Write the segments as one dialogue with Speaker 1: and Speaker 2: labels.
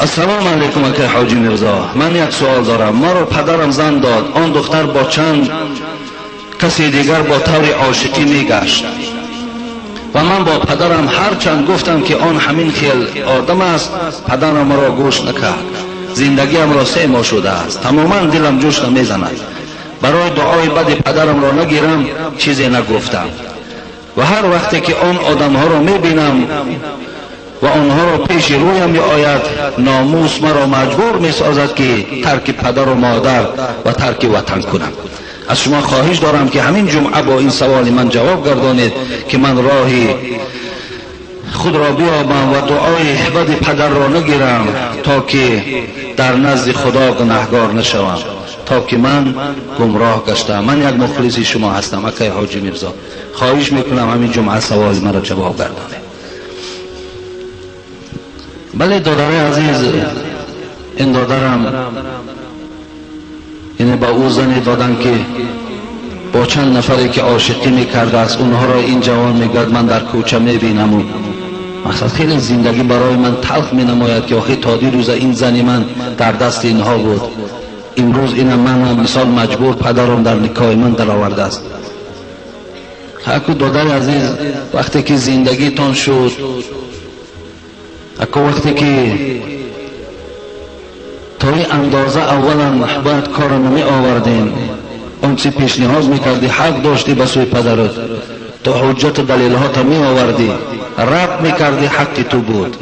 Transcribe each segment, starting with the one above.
Speaker 1: Ассалому алайкум, акай Ҳоҷи Мирзо. Ман як суол дорам. Маро падарам зан дод. Он духтар бо чанд каси дигар бо таври ошиқӣ мегашт. Ва ман бо падарам ҳарчанд гуфтам, ки он ҳамин хел одам аст, падарам маро гӯш накард. Зиндагиамро 3 моҳ шудааст. Тамоман дилам ҷӯш намезанад. Барои дуои бади падарамро нагирам, чизе нагуфтам. Ва ҳар вақте ки он одамҳоро мебинам ва онҳоро пеши рӯям меояд, номус маро маҷбур месозад, ки тарки падару модар ва тарки ватан кунам. Аз шумо хоҳиш дорам, ки ҳамин ҷумъа бо ин саволи ман ҷавоб гардонед, ки ман роҳи худро биёбам ва дуои бади падарро нагирам, то ки дар назди Худо гунаҳгор нашавам, то ки ман гумроҳ гаштам. Ман як мухлиси шумо ҳастам, акай Ҳоҷи Мирзо. Хоҳиш мекунам, ҳамин ҷумъа саволи маро ҷавоб гардонед. Бале, додари азиз, ин додарам, яъне ба ӯ зане доданд, ки бо чанд нафаре ки ошиқӣ мекардааст. Онҳоро ин ҷавон мегӯяд, ман дар кӯча мебинаму мақсад хеле зиндагӣ барои ман талх менамояд, ки охир то дирӯза ин зани ман дар дасти инҳо буд, имрӯз ина манам мисол маҷбур падарам дар никоҳи ман даровардааст. Аку, додари азиз, вақте ки зиндагитон шуд, аку, вақте ки то ин андоза, аввалан бояд корро намеовардем. Он чи пешниҳод мекардӣ, ҳақ доштӣ ба сӯи падарат, то ҳуҷҷату далелҳота меовардӣ, рад мекардӣ, ҳаққи ту буд.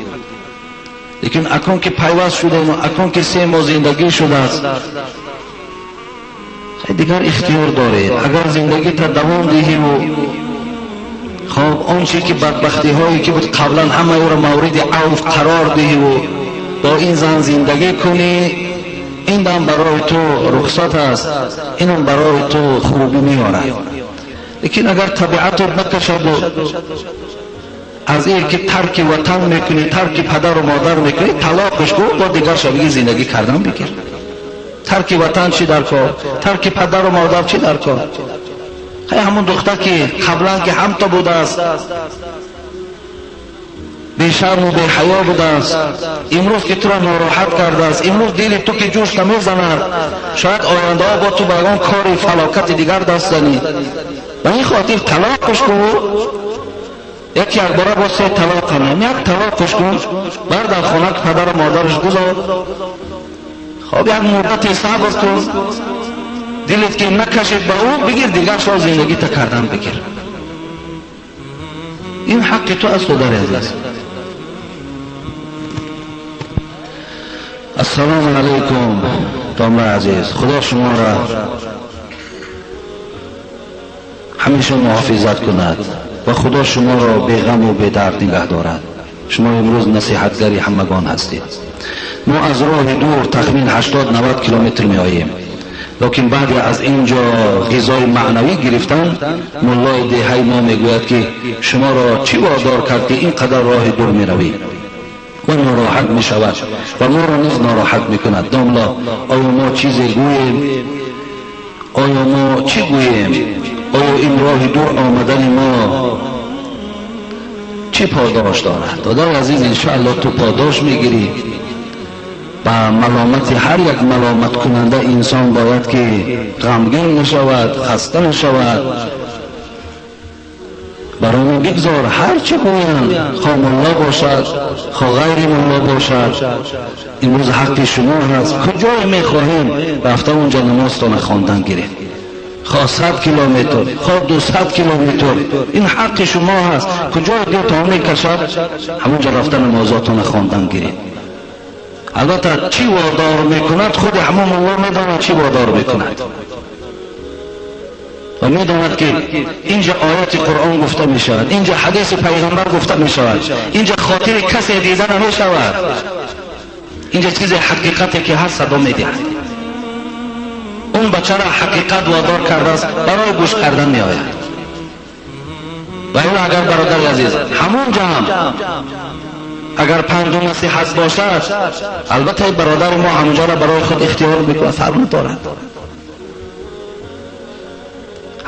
Speaker 1: Лекин акун ки пайваст шудем, акун ки 3 моҳ зиндагӣ шудааст, дигар ихтиёр доред. Агар зиндагита давом диҳиву хоб, он чи ки бадбахтиҳое ки буд қаблан, ҳамаеро мавриди авф қарор диҳиву бо ин зан зиндагӣ кунӣ, ин дам барои ту рухсат аст, инам барои ту хубӣ меорад. Лекин агар табиатот накашаду аз ин ки тарки ватан мекунӣ, тарки падару модар мекунӣ, талоқаш кун, бо дигар шабиги зиндагӣ кардан бигир. Тарки ватан чӣ дар кор, тарки падару модар чӣ дар кор? Хай, ҳамон духтар ки қаблан ки ҳамто будааст, бешарму беҳаё будааст, имрӯз ки туро нороҳат кардааст, имрӯз дили ту ки ҷӯш намезанад, шояд ояндаҳо бо ту ба ягон кори фалокати дигар даст занӣ. Ба ин хотир талоқаш кун. Яки якбора бо се талоқ канам, як талоқаш кун, бар дар хона падару модараш гузор. Хоб, як муддате сабр кун, дилет ки накашид ба ӯ, бигир, дигар шо зиндагита кардан бигир. Ин ҳаққи ту аст, додари азиз. Ассалому алайкум, домлаи азиз. Худо шуморо ҳамеша муҳофизат кунад ва Худо шуморо беғаму бедард нигаҳ дорад. Шумо имрӯз насиҳатгари ҳамагон ҳастед. Мо аз роҳи дур, тахмин 80-90 километр меоем, лекин баъде аз ин ҷо ғизои маънавӣ гирифтан, муллои деҳаи мо мегӯяд, ки шуморо чӣ водор кард, ки ин қадар роҳи дур меравӣ, ва нороҳат мешавад ва моро низ нороҳат мекунад. Домло, оё мо чизе гӯем? Оё мо чӣ гӯем? Оё ин роҳи дур омадани мо чӣ подош дорад? Додари азиз, иншоалло, ту подош мегирӣ. Ба маломати ҳар як маломаткунанда инсон бояд ки ғамгин нашавад, хаста нашавад. Барои бигзор ҳар чӣ гӯянд, хо мулло бошад, хо ғайри мулло бошад. Имрӯз ҳаққи шумо ҳаст, куҷое мехоҳем, рафта унҷа намозтона хондан гиред, хо 100 километр, хо 200 километр. Ин ҳаққи шумо ҳаст. Куҷое дилтон мекашад, ҳамонҷо рафта намозотона хондан гиред. Албатта, чӣ водор мекунад, худи ҳамон мулло медонад, чӣ водор мекунад, ва медонад, ки инҷа ояти Қуръон гуфта мешавад, инҷа ҳадиси пайғамбар гуфта мешавад, инҷа хотири касе дида намешавад, инҷа чизе ҳақиқате ки ҳар садо медиҳад. Он бачара ҳақиқат водор кардааст, барои гӯш кардан меояд. Ва ин агар, бародари азиз, ҳамон ҷа ҳам агар панду насиҳат бошад, албатта бародари мо ҳамонҷоро барои худ ихтиёр мекунад, фарқ надорад.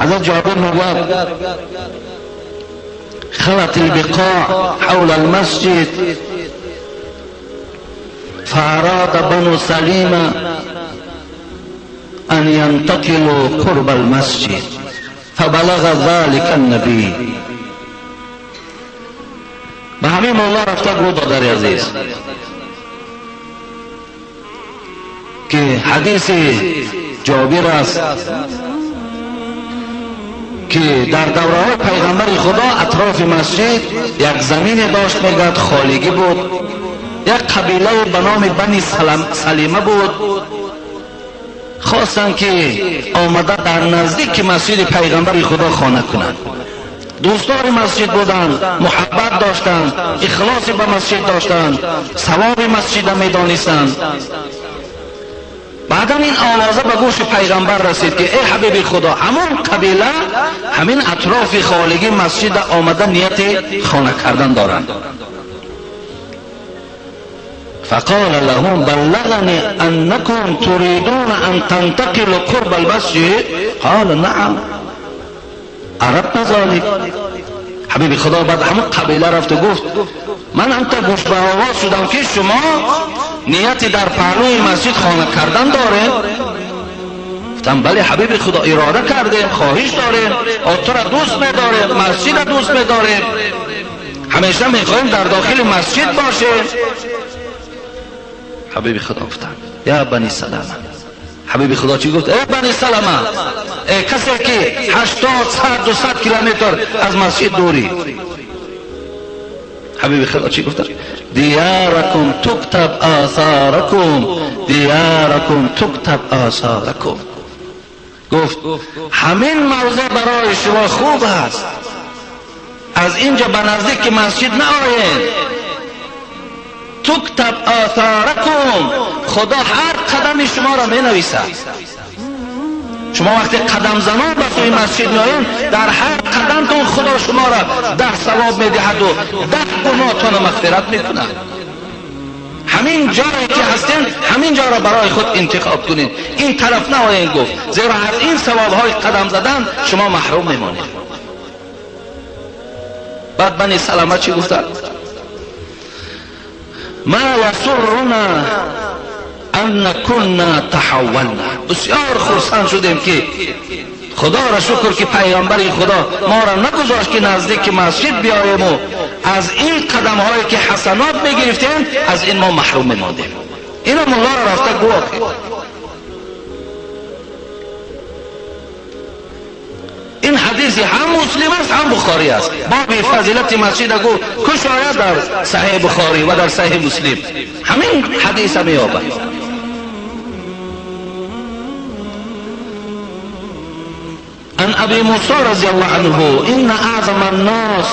Speaker 1: Ҳазрат Ҷобир мегӯяд: خلت البقاع حول المسجد. فأراد بنو سليمة أن ينتقلوا قرب المسجد فبلغ ذلك النبي. به همین مولا رفته گو برادر عزیز که حدیث جابر است که در دوره‌های پیغمبر خدا اطراف مسجد یک زمین داشت، میگد خالیگی بود، یک قبیله به نام بنی سلیمه بود، خواستند که آمده در نزدیک مسجد پیغمبر خدا خانه کنند. دوستان مسجد بودند، محبت داشتند، اخلاص به مسجد داشتند، ثواب مسجد میدانستند. بعدا این آوازه به گوش پیغمبر رسید که ای حبیب خدا، همون قبیله همین اطراف خالگی مسجد آمده نیت خانه کردن دارند. فقال لهم بلغني انكم تريدون ان تنتقلوا قرب المسجد؟ قال نعم اردنا ذلك. حبیب خدا بعد همون قبیله رفت و گفت من هم تا گوش به آواز شدم که شما نیت در پهلوی مسجد خانه کردن داره. گفتم بله حبیب خدا، اراده کردیم، خواهش داریم، تو را دوست می‌داریم، مسجد را دوست می‌داریم، همیشه می‌خواهیم در داخل مسجد باشیم. حبیب خدا گفتم یا بنی سلمه. حبیب خدا چی گفت؟ ای بنی سلمه، ای کسی که 80 100 200 کیلومتر از مسجد دوری. حبیب خدا چی گفت؟ دیارکم تکتب آثارکم، دیارکم تکتب آثارکم. گفت همین موضع برای شما خوب است، از اینجا به نزدیک مسجد نآیید. تکتب آثارکم، خدا هر قدم شما را می نویسد. شما وقتی قدم زنان به سوی مسجد میآیید، در هر قدمتون خدا شما را 10 ثواب میدهد و 10 گناهتون را مغفرت میکند. همین جایی که هستین همین جا را برای خود انتخاب کنید، این طرف نآیید. گفت زیرا از این ثوابهای قدم زدن شما محروم میمانید. بعد بنی سلمه چی گفتند؟ ما یسرنا ان كنا تحولنا. بسیار خرسند شدیم که خدا را شکر که پیغمبر خدا ما را نگذاشت که نزدیک مسجد بیاییم و از این قدم هایی که حسنات میگرفتیم از این ما محروم میماندیم. اینو مولا را رفته گواه. این حدیث هم مسلم است هم بخاری است. باب فضیلت مسجد گو کش آید در صحیح بخاری و در صحیح مسلم همین حدیث مییابد. عن ابي موسى رضي الله عنه ان اعظم الناس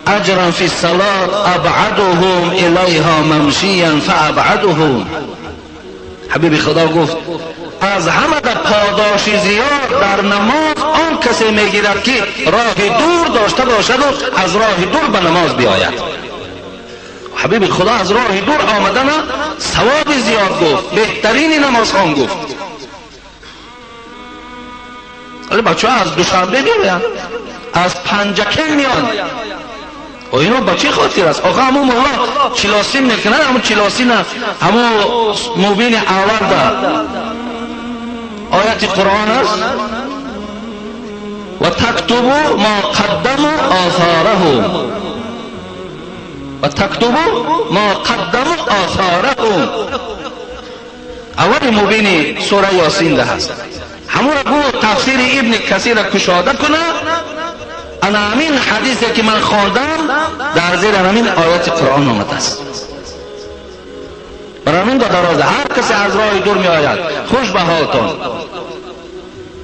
Speaker 1: اجرا في الصلاة ابعدهم اليها ممشيا فابعدهم. حبیب خدا گفت از همه در پاداش زیاد در نماز آن کسی میگیرد که راه دور داشته باشد و از راه دور به نماز بیاید. حبیب خدا از راه دور آمدن ثواب زیاد گفت، بهترین نمازخوان گفت. ولی بچه ها از دوشنبه میآیند، از پنجکن میان، و اینا با چه خاطر است؟ آخه همون مولا چلاسین میکنن، همون چلاسین همون مبین اول ده آیت قرآن است و تکتبو ما قدموا آثارهم، و تکتبو ما قدموا آثارهم. اول مبین سوره یاسین ده هست. همون را گو تفسیر ابن کثیر را کشاده کنه. انا همین حدیثی که من خواندم در زیر همین آیت قرآن آمده است. برای همین دراز هر کسی از راه دور می آید خوش به حالتان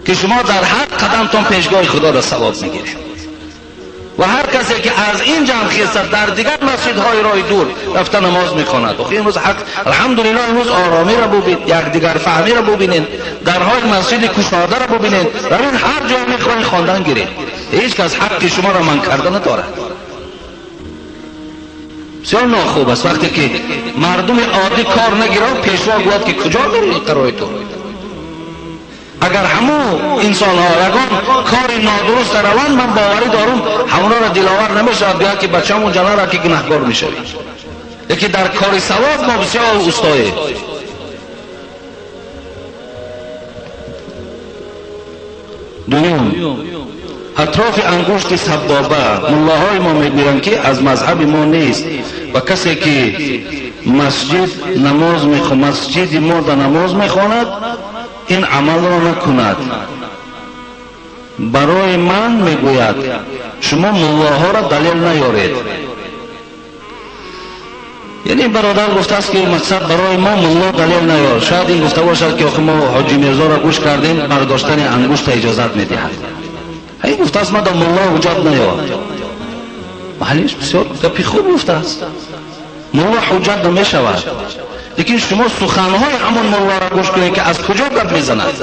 Speaker 1: که شما در هر قدمتان پیشگاه خدا را ثواب میگیرید. و هر کسی که از این جمع خیستد در دیگر مسجدهای راه دور رفته نماز میخواند. خب امروز حق الحمدلله امروز آرامی را ببینید، یک دیگر فهمی را ببینید، درهای مسجد کشاده را ببینید، در این هر جا میخواهید خواندن گیرید. هیچ کس حق شما را من کرده ندارد. بسیار ناخوب است وقتی که مردم عادی کار نگیرند، پیشوا گوید که کجا میری قرای تو. اگر همو انسان ها یگان کار نادرست روند، من باوری دارم همونا را دلاور نمیشه بیا که بچه‌مون جنا را که گناهکار میشوی. Лекин дар кори савоб мо бисёр устоем. Дуюм, атрофи ангушти саббоба муллоҳои мо мегӯянд, ки аз мазҳаби мо нест ва касе ки масҷид намоз масҷиди мо да намоз мехонад, ин амалро накунад. Барои ман мегӯяд, шумо муллоҳоро далел наёред. Яъне бародар гуфтааст, ки мақсад барои мо мулло далел наёр. Шояд ин гуфта бошад, ки охи мо Ҳоҷи Мирзоро гӯш кардем, бардоштани ангушта иҷозат медиҳад. Ин гуфтааст, ма да мулло ҳуҷҷат наёр. Маҳаллиш бисёр гапи хуб гуфтааст. Мулло ҳуҷҷат намешавад, лекин шумо суханҳои ҳамон муллоро гӯш кунед, ки аз куҷо гап мезанад.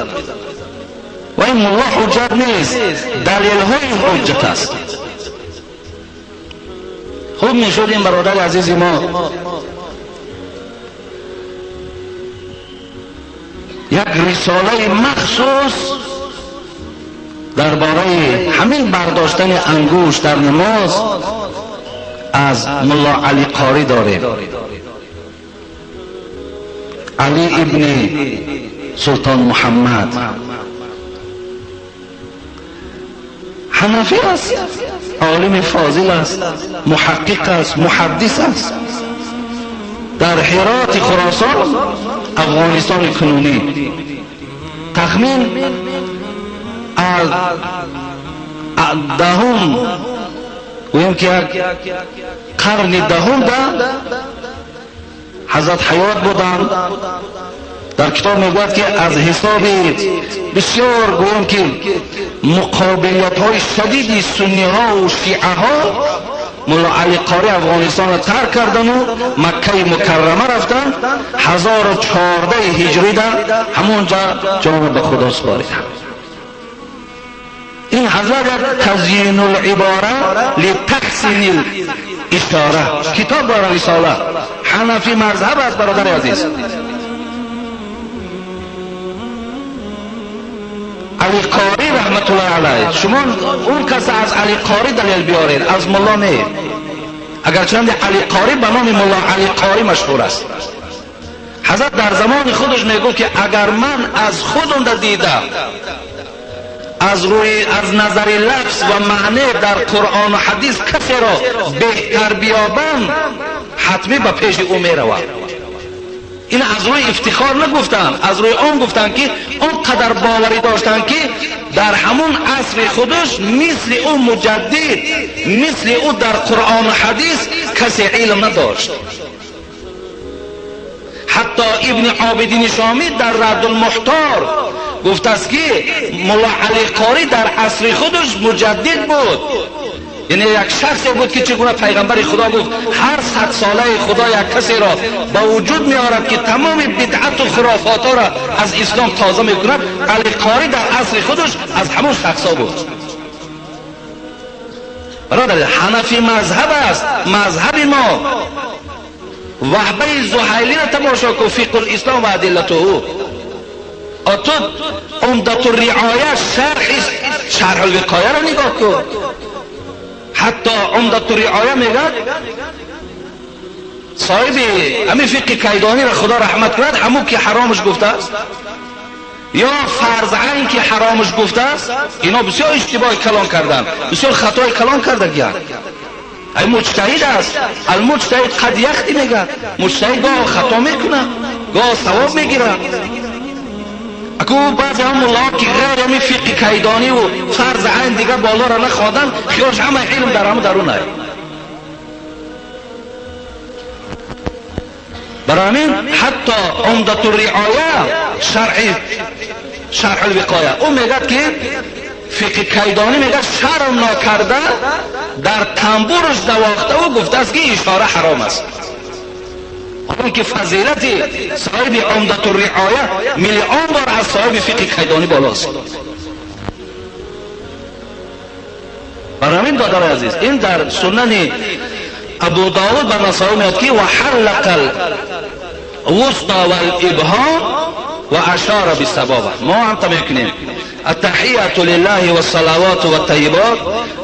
Speaker 1: Ва ин мулло ҳуҷҷат нест, далелҳои ҳуҷҷат аст. Хуб мешуд ин бародари азизи мо як рисолаи махсус дар бораи ҳамин бардоштани ангушт дар намоз аз мулло Али Қорӣ дорем. Али ибни Султон Муҳаммад ҳанафӣ аст, олими фозил аст, муҳаққиқ аст, муҳаддис аст. Дар Ҳироти Хуросон, Афғонистони кунунӣ, тахмин аз даҳум, гӯем ки як қарни даҳум да ҳазрат ҳаёт буданд. Дар китоб мегӯяд, ки аз ҳисоби бисёр, гӯем ки муқобилиятҳои шадиди сунниҳову шиаҳо, мулло Али Қорӣ Афғонистонро тарк кардану Маккаи Мукаррама рафтанд. 1014 ҳиҷрида ҳамонҷа ҷонро ба Худо супориданд. Ин ҳазрат як Тазйину либора литахсини ишора китоб дора, рисола, ҳанафи мазҳаб аст, бародари азиз. Али Қорӣ раҳматуллоҳи алайҳ, шумо он каса аз Али Қорӣ далел биёред, аз мулло не. Агарчанде Али Қорӣ ба номи мулло Али Қорӣ машҳур аст. Ҳазрат дар замони худаш мегӯфт, ки агар ман аз худам дида, аз рӯи аз назари лафз ва маъне дар Қуръону ҳадис касеро беҳтар биёбам, ҳатмӣ ба пеши ӯ меравам. Ин аз рӯи ифтихор нагуфтанд, аз рӯи он гуфтанд, ки он қадар боварӣ доштанд, ки дар ҳамон асри худаш мисли ӯ муҷаддид, мисли ӯ дар Қуръону ҳадис касе илм надошт. Ҳатто Ибни Обидини Шомӣ дар Раддулмухтор гуфтааст, ки мулло Али Қорӣ дар асри худаш муҷаддид буд. Яъне як шахсе буд, ки чӣ гуна пайғамбари Худо гуфт, ҳар садсолаи Худо як касеро ба вуҷуд меорад, ки тамоми бидъату хурофотҳоро аз ислом тоза мекунад. Али Қорӣ дар асри худаш аз ҳамон шахсҳо буд. Бародар, ҳанафи мазҳаб аст, мазҳаби мо. Ваҳбаи Зуҳайлиро тамошо кун, Фиқҳ лислом ва адиллатуҳу, ту Умдату риоя, шарҳи Шарҳ лвиқояро нигоҳ кун. Ҳатто Умдату риоя мегӯяд, соҳиби ҳамин фиқҳи кайдониро Худо раҳмат кунад, ҳамун ки ҳаромаш гуфтааст ё фарз айн ки ҳаромаш гуфтааст, ино бисёр иштибоҳи калон карданд, бисёр хатои калон кардагиянд. Ай муҷтаҳид аст, алмуҷтаҳид қад яхти мегӯяд, муҷтаҳид гоҳ хато мекунад, гоҳ савоб мегирад. Аку баъзе ҳам муллоҳо, ки ғайри ҳамин фиқҳи кайдониву фарз айн дига болоро нахонданд, хиёлш ҳама илм дар ҳамун дарунай. Барои ҳамин ҳатто Умдату риоя, шарҳи Шарҳ лвиқоя, ӯ мегӯяд, ки фиқҳи кайдонӣ мегӯяд, шарм нокарда дар тамбураш навохтаву гуфтааст, ки ишора ҳаром аст. Он ки фазилати соҳиби Умдату риоя миллион бор аз соҳиби фиқҳи кайдонӣ болост. Барои ҳамин, додари азиз, ин дар Сунани Абу Довуд ба Насоӣ меояд, ки ва ҳаллақа лвусто валибҳом. و اشار بالسبابه. ما هم تا میکنیم التحیة لله والصلوات والطیبات،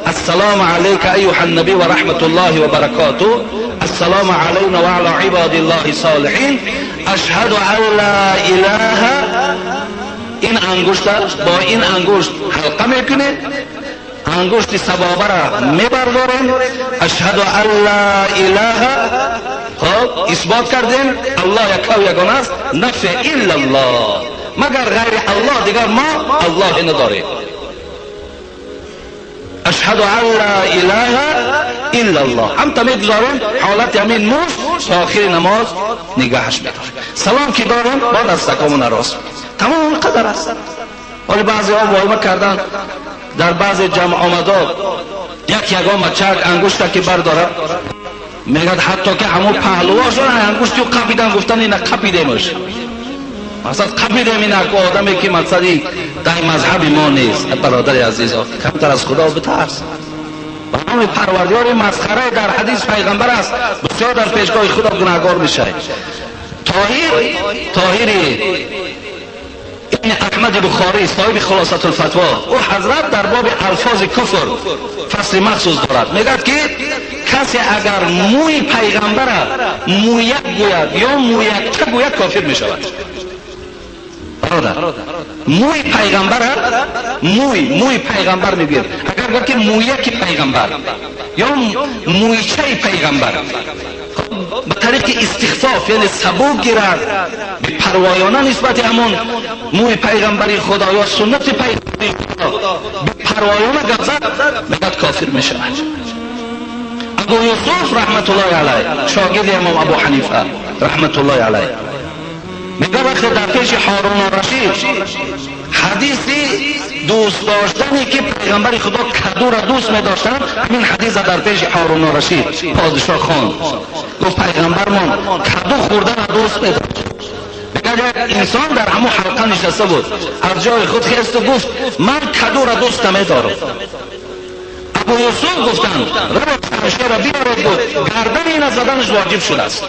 Speaker 1: السلام علیک ایها النبی و رحمت الله و برکاته، السلام علینا و علی عباد الله الصالحین، اشهد ان لا اله. این انگشت با این انگشت حلقه میکنه، انگشت سبابه را میبرداریم، اشهد ان لا اله، خب اثبات کردیم الله یک و یگانه است، نفی الا الله، مگر غیر الله دیگر ما الله نداریم. اشهد ان لا اله الا الله هم تا میگذاریم حالت همین مشت تا آخر نماز نگاهش میداریم. سلام که داریم با دستکامون راست، تمام قدر است. ولی بعضی ها واهمه کردن در بعض جمع آمداد یک یگان بچک انگشت که بردارد میگد حتی که همون پهلواشون انگشتی قپیدن، گفتن اینا قپیدیمش، مقصد قپیدیم اینا که آدمی که مقصدی در مذهب ما نیست. برادر عزیز کمتر از خدا بترس. به نام پروردگار مسخره در حدیث پیغمبر است، بسیار در پیشگاه خدا گناهگار میشه. طاهری ابن احمد بخاری صاحب خلاصة الفتوا، او حضرت در باب الفاظ کفر فصل مخصوص دارد، میگد که کسی اگر موی پیغمبر مویک گوید یا مویکچه گوید کافر میشود. برادر موی پیغمبر موی پیغمبر میگوید، اگر گوید که مویک پیغمبر یا مویچه پیغمبر به طریق استخفاف، یعنی سبک گیرد به پروایانه نسبت همون موی پیغمبری خدا یا سنت پیغمبری خدا به پروایانه گپ زد، میگد کافر میشود. ابو یوسف رحمت الله علیه شاگرد امام ابو حنیفه رحمت الله علیه میگه وقتی در پیش هارون الرشید حدیثی دوست داشتنی که پیغمبر خدا کدو را دوست می داشتن، همین حدیث در پیش هارون الرشید پادشاه خواند، گفت پیغمبرمان کدو خوردن را دوست می داشت. میگه یک انسان در همون حلقه نشسته بود، از جای خود خیست و گفت من کدو را دوست نمی دارم. ابو یوسف گفتند رو شمشیر را بیارید، گفت گردن این از زدنش واجب شده است.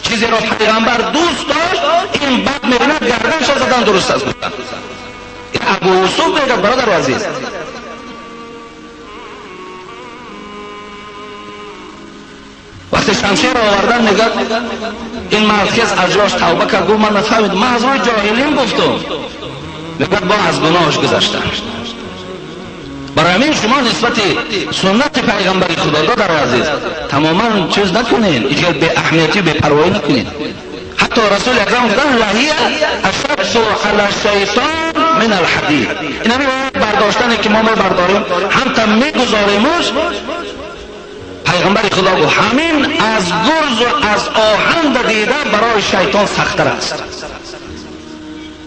Speaker 1: چیزی را پیغمبر دوست داشت این بد میبیند گردنش زدن درست است. گفتند ابو یوسف میگه برادر عزیز وقتی شمشیر آوردن میگه این مرد کس از جاش توبه کرد، گفت من نفهمیدم، من از روی جاهلیم گفتم. میگه با از گناهش گذشتم. برای همین شما نسبت سنت پیغمبر خدا دادر عزیز تماما چیز نکنین، ایجاد به اهمیتی به پروایی نکنین. حتی رسول اکرم گفتن لهیه اشد علی الشیطان من الحدید. این همین برداشتنی که ما برداریم هم تا میگذاریمش، پیغمبر خدا گفت همین از گرز و از آهن دیدن برای شیطان سخت‌تر است.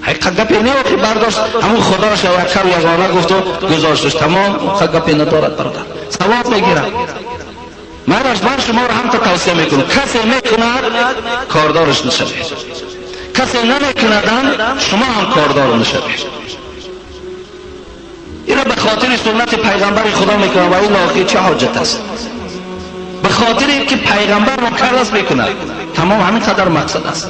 Speaker 1: حقیقت گپی نه که برداشت همون خداش یک یگانه گفت و گذاشتش تمام، گپی ندارد برادر، ثواب میگیرم. من شما رو هم تا توصیه میکنم کسی میکند کاردارش نشوید، کسی نمیکندن شما هم کاردار نشوید. این را به خاطر سنت پیغمبر خدا میکنم و این آخر چه حاجت است؟ به خاطر اینکه پیغمبر ما کرد است میکند، تمام همین قدر مقصد است.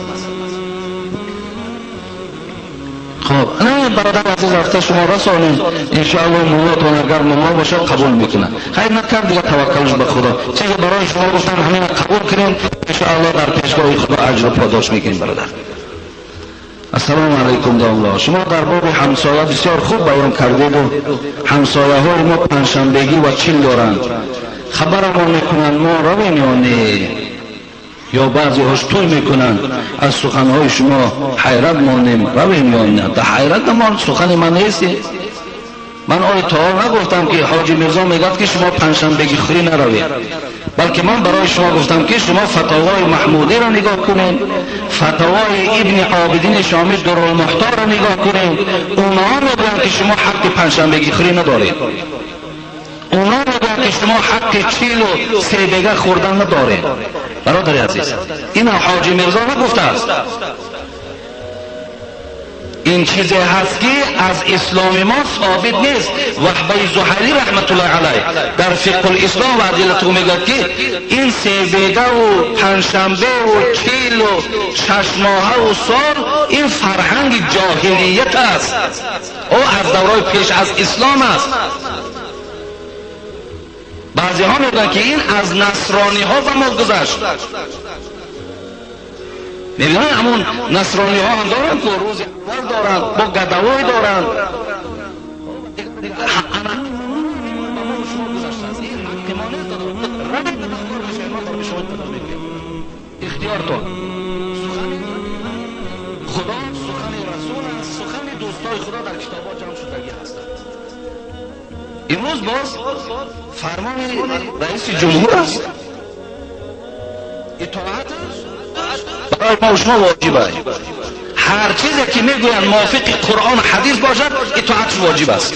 Speaker 1: خب نه برادر عزیز رفته شما رسانید انشاءالله موهاتون اگر مما باشه قبول میکنه، خیر نکرد دیگه توکلش به خدا. چیزی برای شما گفتم همین قبول کنین انشاءالله در پیشگاه خدا اجر و پاداش میگیریم برادر. السلام علیکم داملا، شما در باب همسایه بسیار خوب بیان کردید و همسایه های ما پنجشنبگی و چیل دارند، خبرمان میکنند ما رویم یا نه، یا بعضی هاش توی میکنند از سخنهای شما حیرت مانیم رویم یا نه. در حیرت نمان، سخن من نیستی. من آی تا نگفتم که حاجی میرزا میگفت که شما پنجشنبگی خوری نروید، بلکه من برای شما گفتم که شما فتاوای محمودی را نگاه کنین، فتاوای ابن عابدین شامی درالمختار را نگاه کنین، اونها میگن که شما حق پنجشنبگی خوری ندارید، اونا میگن که شما حق 43 بیگه خوردن ندارید. برادر عزیز این حاجی میرزا نگفته است. Ин чизе ҳаст ки аз исломи мо собит нест. Ваҳбаи Зуҳайли раҳматуллоҳи алайҳ дар фиқҳул ислом ва адиллату мегӯяд ки ин себегаву панҷшанбеву чилу шашмоҳаву сол ин фарҳанги ҷоҳилият аст, ӯ аз давраи пеш аз ислом аст. Баъзеҳо мегӯянд ки ин аз насрониҳо ба мо гузашт. Мебинанд ҳамон насрониҳо ҳам доранд ку рӯзи аввал доранд, бо гадавой доранд. Ихтиёртон Худо, сухани Расул аст, сухани дӯстои Худо дар китобҳо ҷамъ шудагӣ ҳастанд. Имрӯз боз фармони раиси ҷумҳур аст, итоат барои мо шумо воҷиб аст. Ҳар чизе ки мегӯянд мувофиқи Қуръон ҳадис бошад, итоатш воҷиб аст.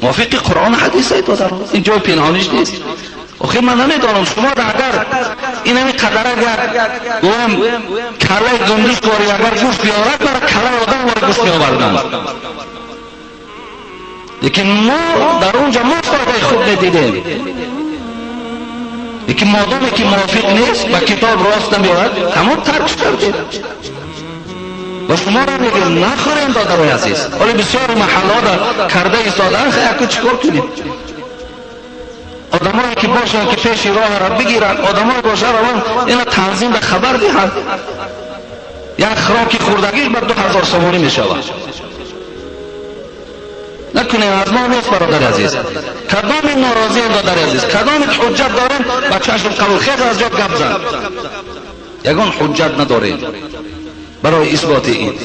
Speaker 1: Мувофиқи Қуръон ҳадис ай додарон, ин ҷои пинҳониш нест. Охир ман намедонам шумо агар ин ҳамин қадар агар гӯям калаи гундуз кори агар гӯшт биёрад, бара калаи одам вора гӯшт меоварданд. Лекин мо дар онҷа мо фоидаи худ медидем. Лекин модоме ки мувофиқ нест, ба китоб рост намеояд, ҳамон тарк кардем. Ва шуморо мегӯем нахӯрем, додарои азиз. Ҳоле бисёри маҳаллаҳо карда истодаанд, яку чӣ кор кунем? Одамое ки бошанд ки пеши роҳро бигиранд, одамое бошанд равон ина танзим ба хабар диҳанд. Як хӯроки хӯрдагӣ ба 2000 сомонӣ мешавад. Накунем, аз мо нест, бародари азиз. Кадоми норозием, додари азиз, кадоми ҳуҷҷат дорем, ба чашм қабул хез аз ҷо гап зан. Ягон ҳуҷҷат надорем барои исботи ин.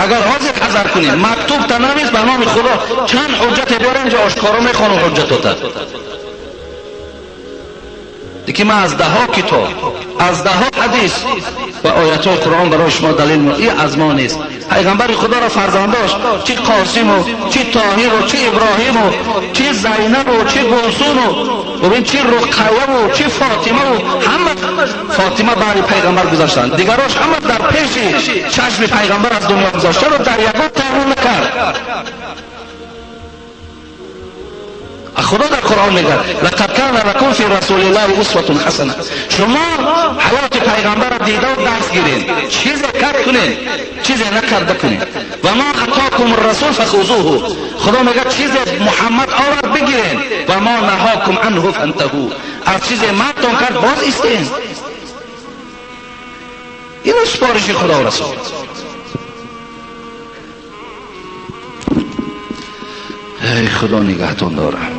Speaker 1: Агар ҳозир ҳазар кунем, мактуб та навис ба номи Худо, чанд ҳуҷҷате биёрем, инҷо ошкоро мехонам ҳуҷҷатота. Лекин ман аз даҳо китоб, аз даҳо ҳадис ва оятҳои Қуръон барои шумо далел ин аз мо нест. Пайғамбари Худоро фарзандош чӣ Қосиму, чӣ Тоҳиру, чӣ Иброҳиму, чӣ Зайнабу, чӣ Гулсуну, бибин чӣ Руқайяву, чӣ Фотимаву, ҳама Фотима баъди пайғамбар гузаштанд. Дигарош ҳама дар пеши чашми пайғамбар аз дунё гузашт. Чаро дар ягон таъмин накард? Худо дар Қуръон мегӯяд: лақад кана лакум фи расулиллаҳи усватун ҳасана. Шумо ҳаёти пайғамбарро дида дарс гиред, чизе кард кунед, чизе накарда кунед. Ва ма атокум расул фахузуҳу. Худо мегӯяд чизе Муҳаммад овард бигиред, ва ма наҳокум анҳу фантаҳу. Аз чизе мардтон кард боз истед. Ин супориши Худо Расул. Эй Худо нигаҳтон дорад.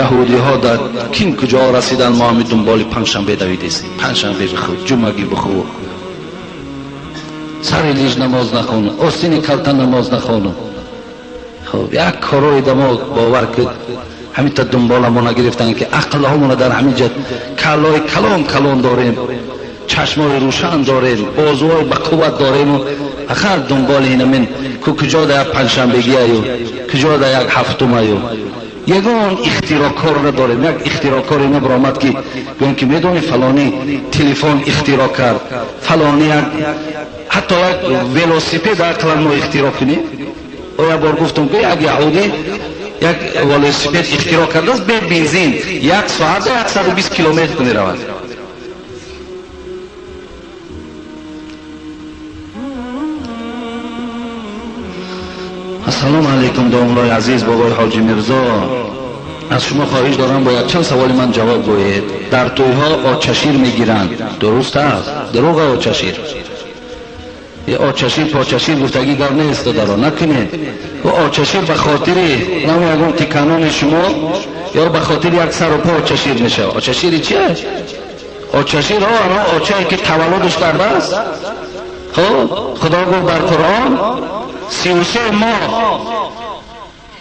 Speaker 1: Яҳудиҳо дар кин куҷо расиданд, мо ҳами дунболи панҷшанбе давидестем. Панҷшанбе бихӯр, ҷумъагӣ бихӯр, сари лиж намоз нахону, остини калта намоз нахону. Хоб як корои дамо бовар куд, ҳаминта дунболамо нагирифтанд ки ақлҳомона дар ҳамин ҷа каллои калон калон дорем, чашмои рӯшан дорем, бозуҳои ба қувват дорему фақат дунболи инамин ку куҷо да як панҷшанбегиаю, куҷо да як ҳафтумаю. Ягон ихтироъкор надорем. Як ихтироъкоре набаромад ки гӯем ки медонӣ фалонӣ телефон ихтироъ кард, фалонӣ як ҳатто як велосипед ақлан мо ихтироъ кунем. О як бор гуфтам ки як яҳудӣ як велосипед ихтироъ кардааст бе бензин, як соат 120 километр меравад. Ассалому алайкум домлои азиз, бобои Ҳоҷи Мирзо. Аз шумо хоҳиш дорам бояд чанд саволи ман ҷавоб гӯед. Дар тӯйҳо отчашир мегиранд, дуруст аст? Дурӯғ отчашир. Отчашир почашир гуфтагӣ гап нест, додаро, накунед. Ӯ отчашир ба хотири нам ягон тиканони шумо ё ба хотири як сару по отчашир мешавад. Отчашири чи? Отчашир ано очае ки таваллудаш кардааст. Хуб, Худо гуфт дар Қуръон 33 моҳ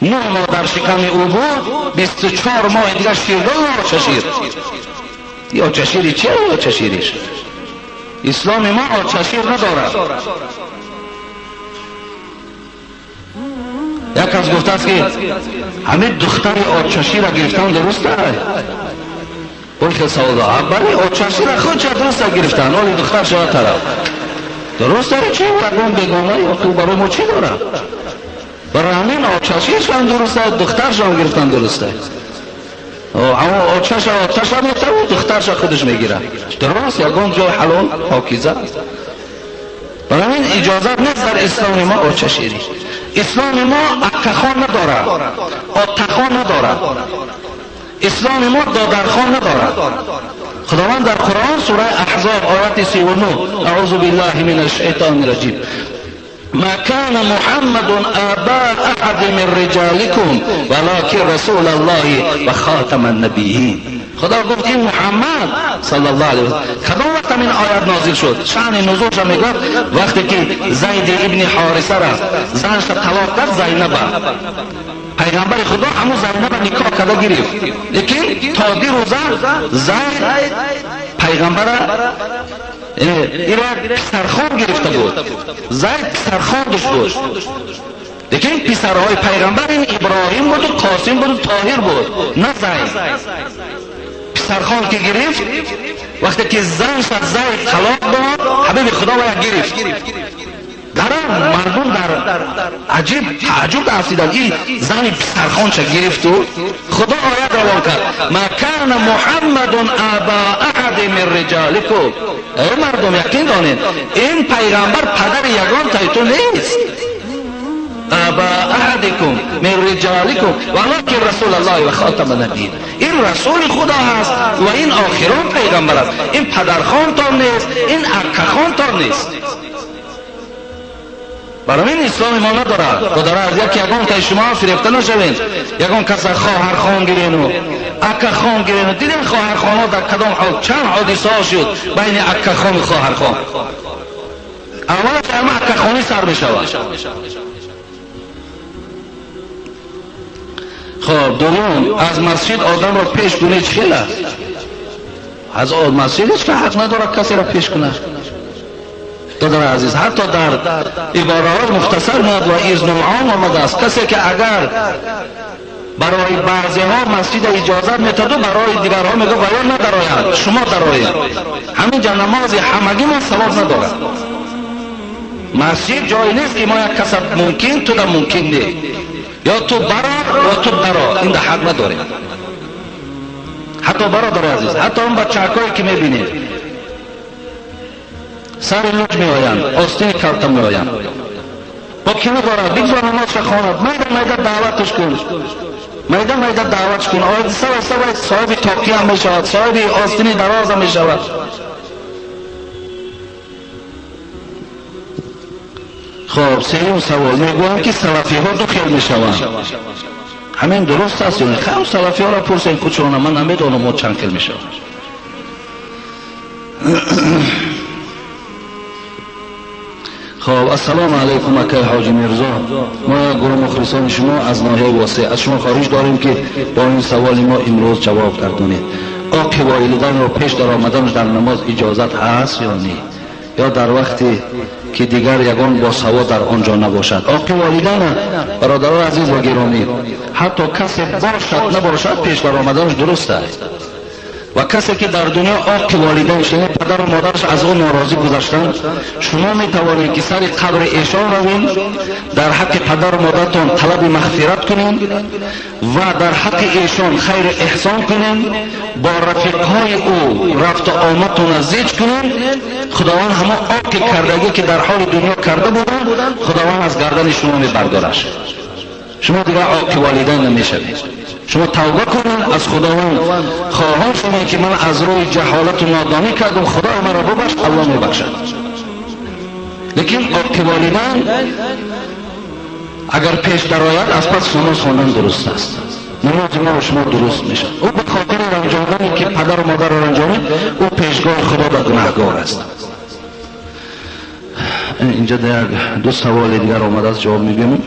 Speaker 1: 9 моҳ дар шиками ӯ буд, 24 моҳи дигар ширдод отчашир. И отчашири чи отчашириш? Исломи мо отчашир надорад. Як кас гуфтааст ки ҳамин духтари отчаширро гирифтан дуруст аст? Бо хел савол дорад. Барои очашира худ ча дуруст гирифтан, оли духтар шава тараф. Дуруст дорад чи? Ягон бегона ё барои мо чӣ дорад? Барои ҳамин очашишам дуруст аст, духтаршам гирифтан дуруст аст. Аммо очаша оташа метавад, духтарша худаш мегирад. Дуруст, ягон ҷой ҳалол покиза аст. Барои ҳамин иҷозат нест дар исломи мо очаширӣ. Исломи мо аккахон надорад, отахон надорад. Исломи мо додархон надорад. Худованд дар Қуръон сураи Аҳзоб ояти 39 аъузу биллаҳи минаш шайтони раҷим ما كان محمد آبا أحد من رجالكم ولكن رسول الله وخاتم النبيين. خدا گفت این محمد صلی الله علیه و سلم کدام وقت این آیت نازل شد؟ شأن نزولش میگفت وقتی که زید ابن حارثه را زنش طلاق داد، زینب، پیغمبر خدا همون زینب نکاح کرده گرفت، لیکن تا دیروزه زید پیغمبر ایرا پسرخوان گرفته بود. زید پسرخواندش بود، لیکن پسرهای پیغمبر این ابراهیم بود و قاسم بود و طاهر بود، نه زید. پسرخوان که گرفت، وقتی که زنش از زید طلاق داد، حبیب خدا باید گرفت. در مردم در عجیب تعجب افزیدند، این زن پسرخوانش گرفت و خدا آیت روان کرد ما کان محمد ابا احد من رجالکم. ای مردم یقین دانید این پیغمبر پدر یگان تایتون نیست. ابا احدکم من رجالکم ولکن رسول الله و خاتم النبیین. این رسول خدا هست و این آخران پیغمبر است. این پدرخوانتان نیست، این اکخوانتان نیست. برای این اسلام ما ندارد. خدا از یک یگان که شما فریفته نشوین، یگان کس خواهر خان گیرین و اکا خان گیرین. دیدین خواهر خان ها در کدام حال چند حادثه ها شد بین اکا خان و خواهر خان. اولش همه اکا خانی سر می شود. خب دوم، از مسجد آدم را پیش کنی چه است؟ از مسجد هیچ که حق ندارد کسی را پیش کند. دادر عزیز، حتی در عبارات مختصر میاد و اذن العام آمده است کسی که اگر برای بعضی ها مسجد اجازت میتاد و برای دیگرها میگه ویا ندراید، شما درایید. همینجا نماز همگی ما ثواب ندارد. مسجد جایی نیست که ما یک کس ممکن تو در ممکن نه، یا تو برا یا تو درا، این در حق نداریم. حتی برادر عزیز، حتی اون بچه‌هایی که میبینید سر لوج می آیند، آستین کلته می آیند، با کی ندارد؟ بگذار نمازش خواند، میده میده دعوتش کن، میده میده دعوتش کن. آید سر سر صاحب تاقی هم می شود، صاحب آستین دراز هم می شود. خب سیوم سوال، میگویم که سلفی ها دو خیل می شوند. همین درست است یا نه؟ خب سلفی ها را پرسید خودشون، من نمیدونم ما چند خیل می شوند. خب السلام علیکم اکای حاجی میرزا، ما گروه مخلصان شما از ناحیه واسع از شما خواهش داریم که با این سوال ما امروز جواب گردانید. آقی والدین رو پیش در آمدنش در نماز اجازت هست یا نه؟ یا در وقتی که دیگر یگان با سواد در آنجا نباشد؟ آقی والدین برادران عزیز و گرامی، حتی کسی باشد نباشد پیش در آمدنش درست است. و کسی که در دنیا عاق والدینش، یعنی پدر و مادرش از او ناراضی گذشتند، شما می توانید که سر قبر ایشان روین، در حق پدر و مادرتان طلب مغفرت کنین و در حق ایشان خیر احسان کنین، با رفیقهای او رفت و آمدتان زیج کنین. خداوند همه عاق کردگی که در حال دنیا کرده بودند، خداوند از گردن شما می بردارش. شما دیگر عاق والدین نمیشوید. شما توبه کنید، از خداوند خواهان شما که من از روی جهالت و نادانی کردم، خدا مرا ببخش، الله میبخشد. لیکن عاق والدین اگر پیش درآید از پس نماز خواندن درست است، نماز ما و شما درست میشد. او به خاطر رنجاندنی که پدر و مادر را رنجانید، او پیشگاه خدا به گناهگار است. اینجا یک دو سوال دیگر آمده است، جواب میگیم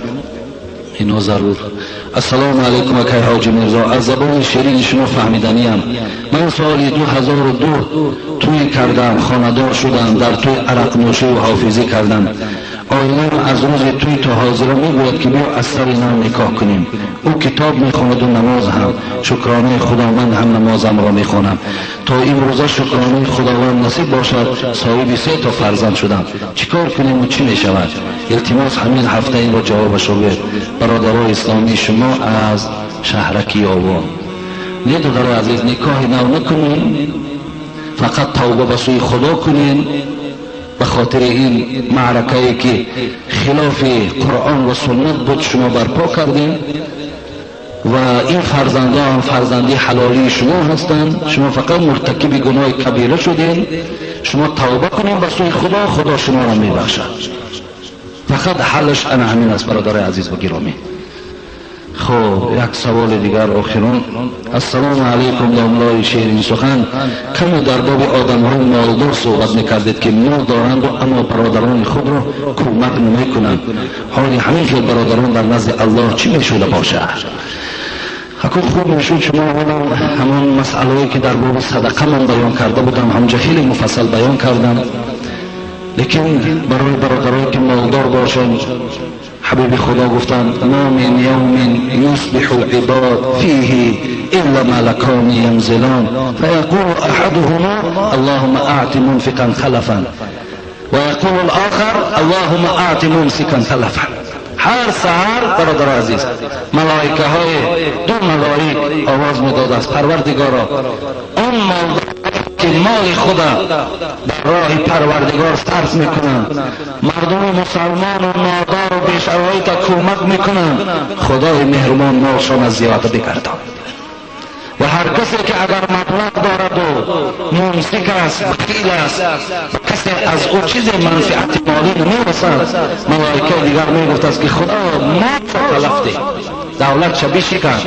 Speaker 1: اینا ضرور. السلام علیکم اکای حاجی میرزا، از زبان شیرین شما فهمیدنیم. من سال 2002 توی کردم، خانه‌دار شدم، در توی عرق نوشی و حافظی کردم. Оилаам аз рӯзи тӯй то ҳозира мегӯяд, ки биё аз сари нав никоҳ кунем. Ӯ китоб мехонад ва намоз ҳам. Шукронаи Худованд, ҳам намозамро мехонам. То имрӯза, шукронаи Худованд насиб бошад, соҳиби се то фарзанд шудам. Чӣ кор кунему чӣ мешавад? Илтимос, ҳамин ҳафта инро ҷавобашро гӯед. Бародарои исломии шумо аз шаҳраки Ёвон. Не, додарои азиз, никоҳи нав накунем, фақат тавба ба сӯи Худо кунем ба хотири ин маъракае, ки хилофи Қуръон ва суннат буд, шумо барпо кардем. Ва ин фарзандон фарзанди ҳалолии шумо ҳастанд. Шумо фақат муртакиби гуноҳи кабира шудем. Шумо тавба кунем ба сӯи Худо, Худо шуморо мебахшад. Фақат ҳаллаш ана ҳамин аст, бародарои азиз ва гиромӣ. Хуб, як саволи дигар, охирон. Ассалому алайкум, домлои ширинсухан. Каме дар боби одамҳои молдор суҳбат мекардед, ки мол доранду, аммо бародарони худро кӯмак намекунанд. Ҳоли ҳамин хел бародарон дар назди Аллоҳ чӣ мешуда бошад? Ҳакун хуб мешуд, шумо ҳамон масъалае, ки дар боби садақа ман баён карда будам, ҳамҷа хеле муфассал баён кардам. Лекин барои бародарое, ки молдор бошанд, ҳабиби Худо гуфтанд: ما من يوم يصبح العباد فيه إلا ملكان ينزلان، فيقول أحدهما: اللهم أعط منفقا خلفا، ويقول الآخر: اللهم أعط ممسكا تلفا. Ҳар саҳар, бародари азиз, малоикаҳои ду малоик овоз медод аст: «Парвардигоро, он молдор, ки моли худа дар роҳи Парвардигор сарф мекунанд, мардуми мусалмону нодору бешароита кӯмак мекунанд, Худои меҳрубон, молшона зиёда бигардон. Ва ҳар касе, ки агар маблағ дораду мумсик аст, бахил аст, касе аз ӯ чизе манфиати молӣ намерасад», малоикаи дигар мегуфтааст, ки «Худо, мол талаф деҳ, давлатша бишикан,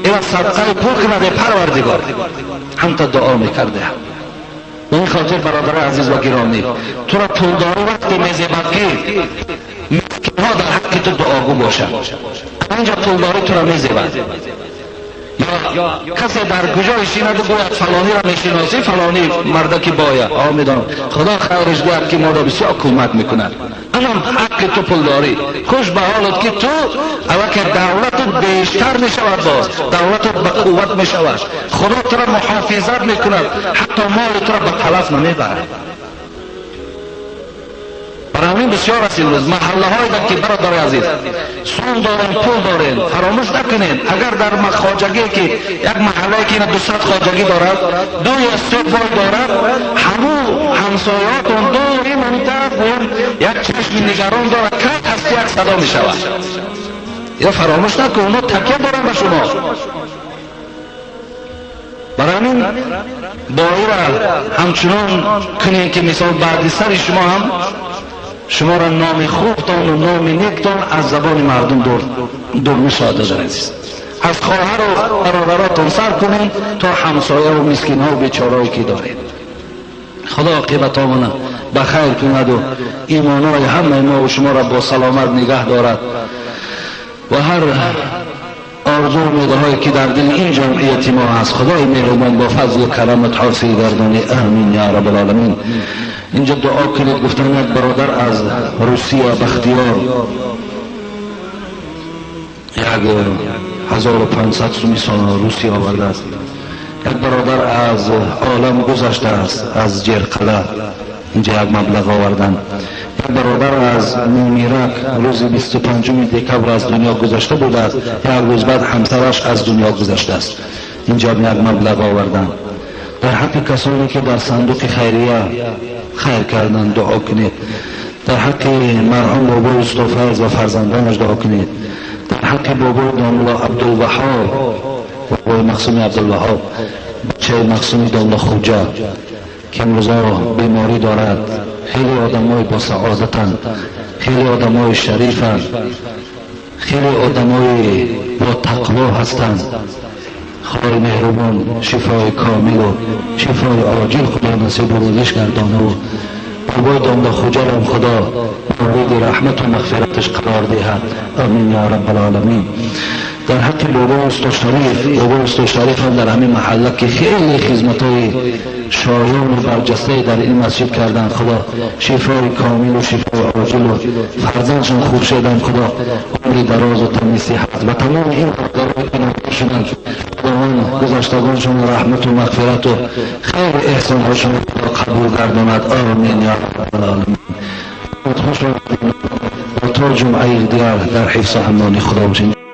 Speaker 1: ила садқаи пул кунаде, Парвардигор». Ҳамта дуо мекардаам. Ба ин хотир, бародари азиз ва гиромӣ, туро пулдорӣ вақте мезебад, ки мискинҳо дар ҳаққи ту дуогӯ бошанд. Инҷа пулдорӣ туро мезебад. Ё касе дар куҷо шинаду гӯяд: «Фалониро мешиносӣ, фалони мардаки боя?» «О, медонам, Худо хайриш диҳад, ки моро бисёр кӯмак мекунад». Анам ҳаққи ту пулдорӣ. Хуш ба ҳолат, ки ту аллакай давлату бештар мешавад, боз давлату ба қувват мешавад, Худо туро муҳофизат мекунад, ҳатто моли туро ба талаф намебарад. Барои ҳамин бисёр аст имрӯз маҳаллаҳое, ки, бародари азиз, сум дорем, пул дорем. Фаромӯш накунед, агар дар хоҷагие, ки як маҳаллае, ки ина 200 хоҷагӣ дорад, ду ё се бой дорад, ҳамун ҳамсояотон доим ҳамин тараф гӯям як чашми нигарон дорад, кай ҳасти як садо мешавад. Ё фаромӯш накун, онҳо такя доранд ба шумо. Барои ҳамин боира ҳамчунон кунем, ки мисол баъди сари шумо ҳам шуморо номи хубтону номи нектон аз забони мардум дур нашавад. Азиз, аз хоҳару бародаротон сар кунем то ҳамсояву мискинҳову бечораое, ки доред. Худо оқибатомона ба хайр кунаду имонои ҳамаи мову шуморо бо саломат нигаҳ дорад ва ҳар орзу умедҳое, ки дар дили ин ҷамъияти мо ҳаст, Худои меҳрубон бо фазлу карамат ҳосил гардонӣ. Амин я раббалоламин. Инҷа дуо кунед, гуфтан, як бародар аз Русия, Бахтиёр, 1500 суми Русия овардааст. Як бародар аз олам гузаштааст, аз Ҷерқала, инҷа як маблағ оварданд. Як бародар аз Мумирак рӯзи 25 декабр аз дунё гузашта будааст, як рӯз баъд ҳамсараш аз дунё гузаштааст, инҷа як маблағ оварданд. Дар ҳаққи касоне, ки дар сандуқи хайрия хайр карданд, дуо кунед. Дар ҳаққи марҳум бобои Устофайз ва фарзандонаш дуо кунед. Дар ҳаққи бобои домулло Абдулваҳоб, бобои Мақсуми Абдулваҳоб, бачаи Мақсуми домулло Хуҷа, ки имрӯзо беморӣ дорад. Хеле одамои босаодатанд, хеле одамои шарифанд, хеле одамои ботақво ҳастанд. Худои меҳрубон шифои комилу шифои оҷил Худо насибу рӯзиш гардонаву бобои домла Хуҷарам Худо мавриди раҳмату мағфираташ қарор диҳад. Амин я раббалоламин. Дар ҳаққи бобои усто Шариф, бобои усто Шариф ҳам дар ҳамин маҳалла, ки хеле хизматҳои шоён ва барҷастае дар ин масҷид карданд. Худо шифои комил ва шифои оҷил ва фарзандшон хуб шуданд. Худо умри дароз ва тани сиҳат ва тамоми ин бародарое ки нозир шуданд, Худованд гузаштагоншон раҳмату мағфирату хайру эҳсонҳошон Худо қабул гардонад. Омин ё раббал оламин. Хуш то ҷумъаи дигар дар ҳифзу амони Худо бошед.